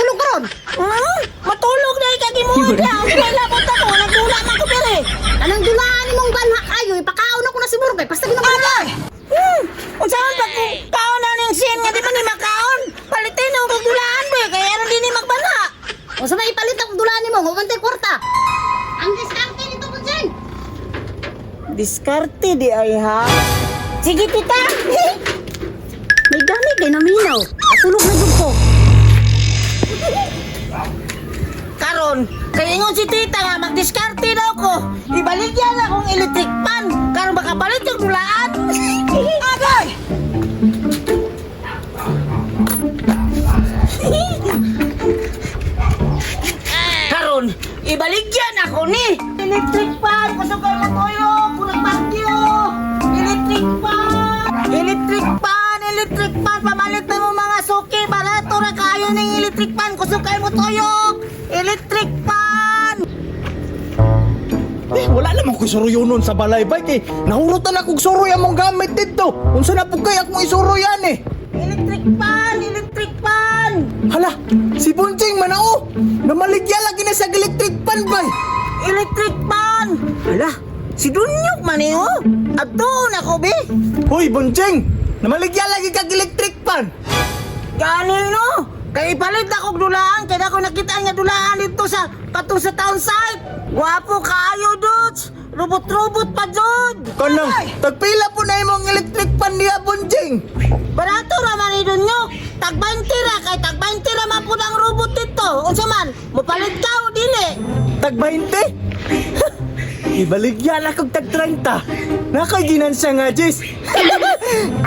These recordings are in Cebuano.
matulog karon? Matulog na ikag imuha niya. Ang may labot ako, nagdula man ko pere. Kanang dulaan imong banha kayo, ipakaon ako na siguro kay basta ginabanha. Unsa man pag kaon na ning sin nga di man ni makaon. Palitin ang dulaan be kay aron di ni magbanha. Unsa may ipalit akong dulaan nimo, wa man tay kwarta. Ang diskarte nito, Bunjing. Diskarte di ay ha. Sige, tita. May gani kay naminaw. Atulog na jud ko. Karon, kay ingon si tita nga magdiskarte daw ko. Ibaligyan akong electric pan karon makapalit yung dulaan. Agay! Karon, ibaligyan ako ni electric pan. Kusog kayo mo toyo, kurang bagyo. Electric pan. Electric pan, electric pan. Pamalit na mo mga suki. Barato ra kayo ning electric pan. Kusog kayo mo toyo. Electric pan. Eh, wala naman ko'y suruyo nun sa balay bay kay nahurot na akong suroy among gamit dito. Unsa na po kay akong isuroyan eh. Electric pan, electric pan. Hala, si Bunching manao. Namaligya lagi na sa electric pan bay. Electric pan. Hala, si Dunyok man eh, oh. Adto na ko be. Hoy Bunching, namaligya lagi kag electric pan. Gani no. Kay ipalit ako dulaan kay ako nakita nga dulaan dito sa katong sa town site. Gwapo kaayo dudes. Robot-robot pa jud. Kanang tagpila po na imong electric pan niya, Bunching. Barato ra man ni Dunyok. Tag 20 ra kay tag 20 ra man pud ang robot dito. Unsa man? Mopalit ka o dili? Tag 20? Ibaligya na kog tag 30. Nakoy ginansya nga, Jis.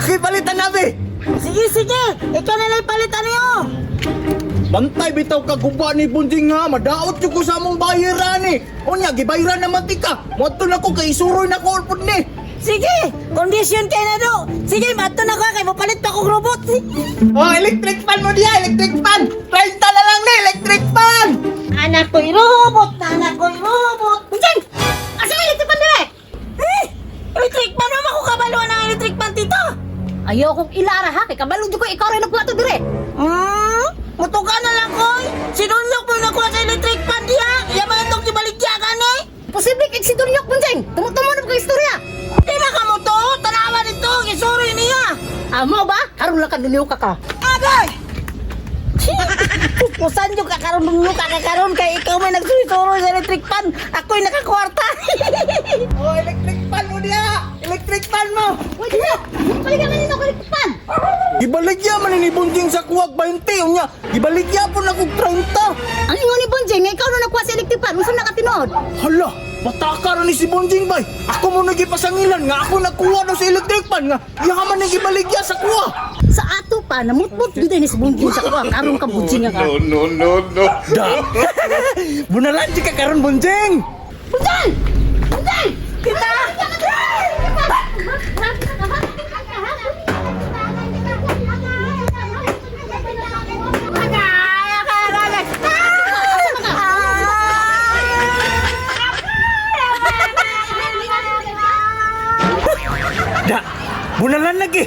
Ako'y palitan na, be. Sige, sige. Ikaw na lang palitan niyo. Bantay bitaw ka guba ni Bunjing ha, madaot jud ko sa among bayaran ni. Unya gibayaran naman tika. Moadto na ko kay isuroy na ko pud ni. Sige, condition kay na do. Sige, mato na ko kay mopalit pa kog robot. Oh, electric fan mo diya, electric fan. 30 na lang ni electric fan. Anak ko'y robot, anak ko'y robot. Bunjing! Asa ka electric pan dire? Eh, electric pan naman ko kabalo ng electric pan tito. Ayaw kong ilara ha, kay kabalo jud ko ikaw rin nagkuha to dire. Mutuka na lang koy. Sinunyok mo nakuha sa electric pan diha. Iya man itong gibaligya gani. Posible kay si Dunyok, Bunjing. Tumutumo na ba kay istorya? Di na ka mo to. Tanawa dito. Gisuri niya. Amo ba? Karon lang ka dunyo ka ka. Agay! Pusan yung kakaroon nung kakaroon kay ikaw may nagsurisuro sa electric pan. Ako'y nakakwarta. Oh, electric fan mo diya. Electric fan mo. Uy, Dunyok! Paligyan ka nino ko electric pan. Gibaligya man ni Bunjing sa kuwag 20 unya. Gibaligya po na kog 30. Ang ingon ni Bunjing, nga ikaw na nakuha sa electric pan, unsa nakatinuod? Hala, pataka ra ni si Bonjing bay. Ako mo nagipasangilan nga ako nakuha daw sa electric pan nga iya man ni gibaligya sa kuha. Sa ato pa, namutmut gyud ni si Bunjing sa kuha. Karon ka Bunjing nga ka. No, no, no, no. Da. Bunalan di ka karon Bonjing. Bunjing! Bunjing! Tita! Agay! Agay! Agay! Da. Bunalan lagi.